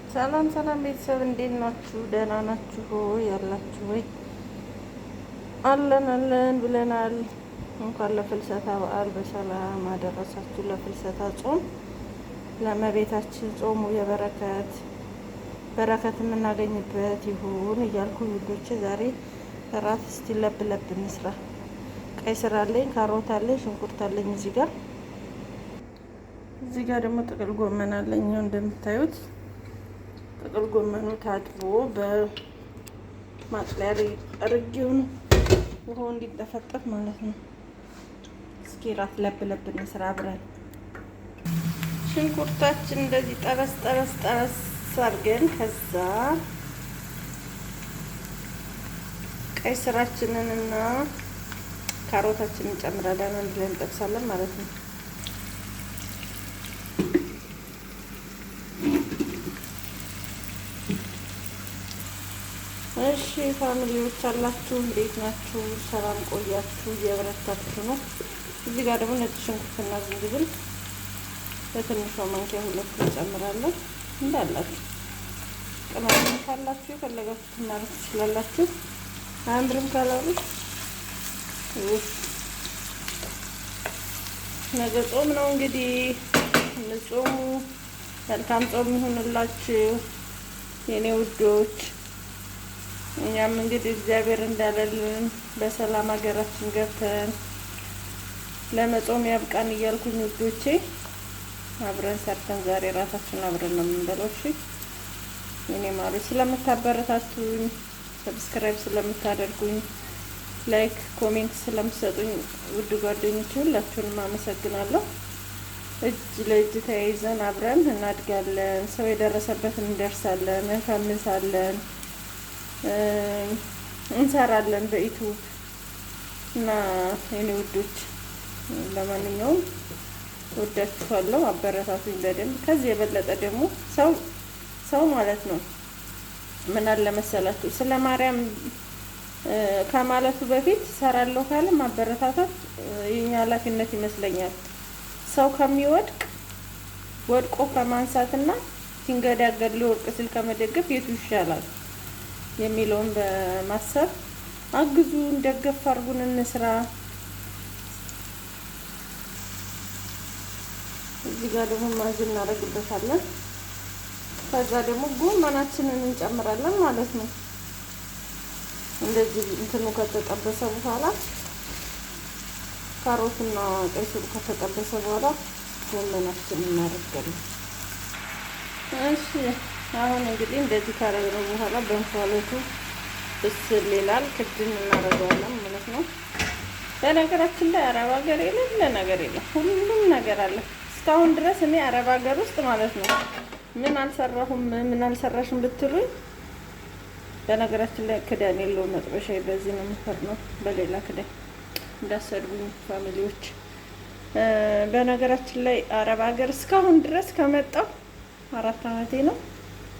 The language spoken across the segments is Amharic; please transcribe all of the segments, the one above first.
ሰላም ሰላም ቤተሰብ እንዴት ናችሁ? ደህና ናችሁ ያላችሁ ወይ? አለን አለን ብለናል። እንኳን ለፍልሰታ በዓል በሰላም አደረሳችሁ። ለፍልሰታ ጾም ለእመቤታችን ጾሙ የበረከት በረከት የምናገኝበት ይሁን እያልኩ ውዶቼ፣ ዛሬ እራት እስቲ ለብ ለብ እንስራ። ቀይ ስር አለኝ፣ ካሮት አለኝ፣ ሽንኩርት አለኝ እዚህ ጋር እዚህ ጋር ደግሞ ጥቅል ጎመን አለኝ። ይኸው እንደምታዩት ጥቅል ጎመኑ ታጥቦ በማጥለያ ላይ አድርጌው ነው ውሃው እንዲጠፈጠፍ ማለት ነው። እስኪ ራት ለብ ለብ እንስራ አብረን። ሽንኩርታችን እንደዚህ ጠበስ ጠበስ ጠበስ አድርገን ከዛ ቀይ ስራችንንና ካሮታችንን እንጨምራለን። አንድ ላይ እንጠብሳለን ማለት ነው። እሺ family ዎች አላችሁ እንዴት ናችሁ? ሰላም ቆያችሁ? እየበረታችሁ ነው። እዚህ ጋር ደግሞ ነጭ ሽንኩርትና ዝንጅብል በትንሿ ማንኪያ ሁለት እንጨምራለን። እንዳላችሁ ቅመም ካላችሁ የፈለጋችሁትን ማለት ትችላላችሁ። አያምርም ካላሉ ነገ ጾም ነው እንግዲህ እንጾሙ። መልካም ጾም ይሁንላችሁ የኔ ውዶች። እኛም እንግዲህ እግዚአብሔር እንዳለልን በሰላም ሀገራችን ገብተን ለመጾም ያብቃን እያልኩኝ ውዶቼ፣ አብረን ሰርተን ዛሬ ራሳችን አብረን ነው የምንበላው። እሺ የኔ ማሮች፣ ስለምታበረታቱኝ፣ subscribe ስለምታደርጉኝ፣ like comment ስለምትሰጡኝ ውድ ጓደኞቼ ሁላችሁንም አመሰግናለሁ። እጅ ለእጅ ተያይዘን አብረን እናድጋለን። ሰው የደረሰበትን እንደርሳለን፣ እንፈምሳለን፣ እንሰራለን በ YouTube እና የኔ ውዶች፣ ለማንኛውም ወዳችኋለሁ። አበረታቱኝ በደንብ። ከዚህ የበለጠ ደግሞ ሰው ሰው ማለት ነው ምን አለ መሰላችሁ ስለ ማርያም ከማለቱ በፊት ሰራለሁ ካለ ማበረታታት የኛ ኃላፊነት ይመስለኛል። ሰው ከሚወድቅ ወድቆ ከማንሳትና ሲንገዳገድ ሊወድቅ ሲል ከመደገፍ የቱ ይሻላል የሚለውን በማሰብ አግዙን፣ ደገፍ አድርጉን፣ እንስራ። እዚህ ጋር ደግሞ ማጅ እናደርግበታለን። ከዛ ደግሞ ጎመናችንን እንጨምራለን ማለት ነው። እንደዚህ እንትኑ ከተጠበሰ በኋላ ካሮትና ቀይ ስሩ ከተጠበሰ በኋላ ጎመናችንን እናደርጋለን። እሺ አሁን እንግዲህ እንደዚህ ካደረግነው በኋላ በእንፋሎቱ ብስል ይላል። ክድን እናደርገዋለን ማለት ነው። በነገራችን ላይ አረብ ሀገር የሌለ ነገር የለም፣ ሁሉም ነገር አለ። እስካሁን ድረስ እኔ አረብ ሀገር ውስጥ ማለት ነው ምን አልሰራሁም ምን አልሰራሽም ብትሉኝ፣ በነገራችን ላይ ክዳን የለውም መጥበሻ፣ በዚህ ነው የምፈርነው፣ በሌላ ክዳን እንዳሰድቡኝ family ዎች። በነገራችን ላይ አረብ ሀገር እስካሁን ድረስ ከመጣሁ 4 አመቴ ነው።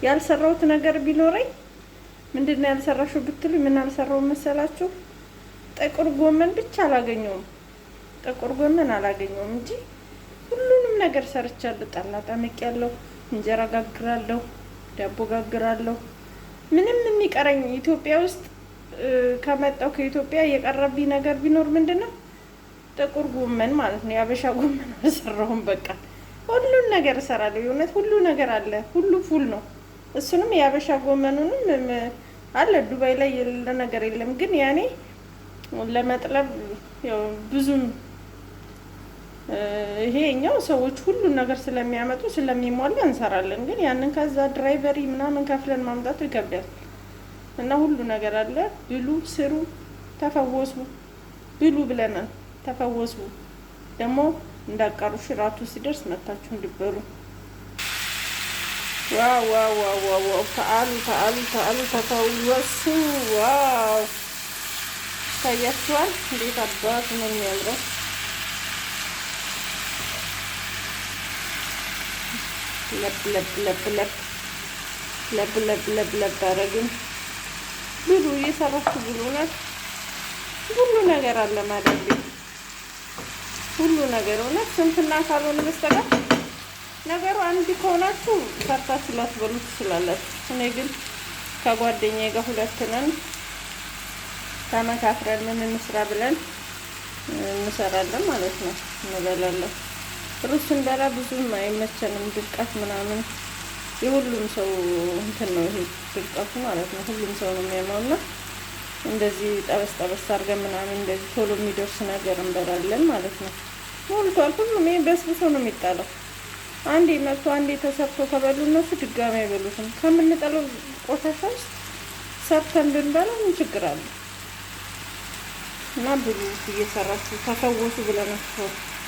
ያልሰራሁት ነገር ቢኖረኝ ምንድን ነው ያልሰራሽው ብትሉኝ፣ ምን አልሰራሁም መሰላችሁ? ጥቁር ጎመን ብቻ አላገኘውም። ጥቁር ጎመን አላገኘውም እንጂ ሁሉንም ነገር ሰርቻለሁ። ጠላ ጠምቄያለሁ፣ እንጀራ ጋግራለሁ፣ ዳቦ ጋግራለሁ። ምንም የሚቀረኝ ኢትዮጵያ ውስጥ ከመጣሁ ከኢትዮጵያ የቀረብኝ ነገር ቢኖር ምንድን ነው? ጥቁር ጎመን ማለት ነው። የአበሻ ጎመን አልሰራሁም። በቃ ሁሉን ነገር እሰራለሁ። የእውነት ሁሉ ነገር አለ። ሁሉ full ነው። እሱንም የአበሻ ጎመኑንም አለ። ዱባይ ላይ የሌለ ነገር የለም። ግን ያኔ ለመጥለብ ያው ብዙም ይሄኛው ሰዎች ሁሉን ነገር ስለሚያመጡ ስለሚሟላ እንሰራለን። ግን ያንን ከዛ delivery ምናምን ከፍለን ማምጣቱ ይከብዳል። እና ሁሉ ነገር አለ። ብሉ፣ ስሩ፣ ተፈወሱ። ብሉ ብለናል፣ ተፈወሱ። ደግሞ እንዳቀሩ ሽራቱ ሲደርስ መታችሁ እንድበሉ። Wow wow wow wow wow! ተአሉ ተአሉ ተአሉ ተፈወሱ። Wow ታያችኋል። እንዴት አባቱ ነው የሚያምረው! ለብ ለብ ለብ ለብ ለብ ለብ ለብ ለብ አደረግን። ብሉ፣ እየሰራችሁ ብሉ። እውነት ሁሉ ነገር አለ ማለት ቤት ሁሉ ነገር እውነት ስንፍና ካልሆነ በስተቀር ነገሩ አንድ ከሆናችሁ ሰርታችሁ ላትበሉ ትችላላችሁ። እኔ ግን ከጓደኛዬ ጋር ሁለት ነን፣ ተመካክረን ምን እንስራ ብለን እንሰራለን ማለት ነው፣ እንበላለን። ሩዝ ስንበላ ብዙም አይመቸንም፣ ድርቀት ምናምን የሁሉም ሰው እንትን ነው ይሄ ድርቀቱ ማለት ነው። ሁሉም ሰው ነው የሚያማው እና እንደዚህ ጠበስ ጠበስ አድርገን ምናምን እንደዚህ ቶሎ የሚደርስ ነገር እንበላለን ማለት ነው። ሞልቷል። ሁሉም ይሄ በስብሶ ነው የሚጣለው። አንዴ መጥቶ አንዴ ተሰርቶ ከበሉ እነሱ ድጋሚ አይበሉትም። ከምንጠለው ቆሻሻ ውስጥ ሰርተን ብንበላ ምን ችግር አለ? እና ብሉ፣ እየሰራችሁ ተፈወሱ ብለናችኋል።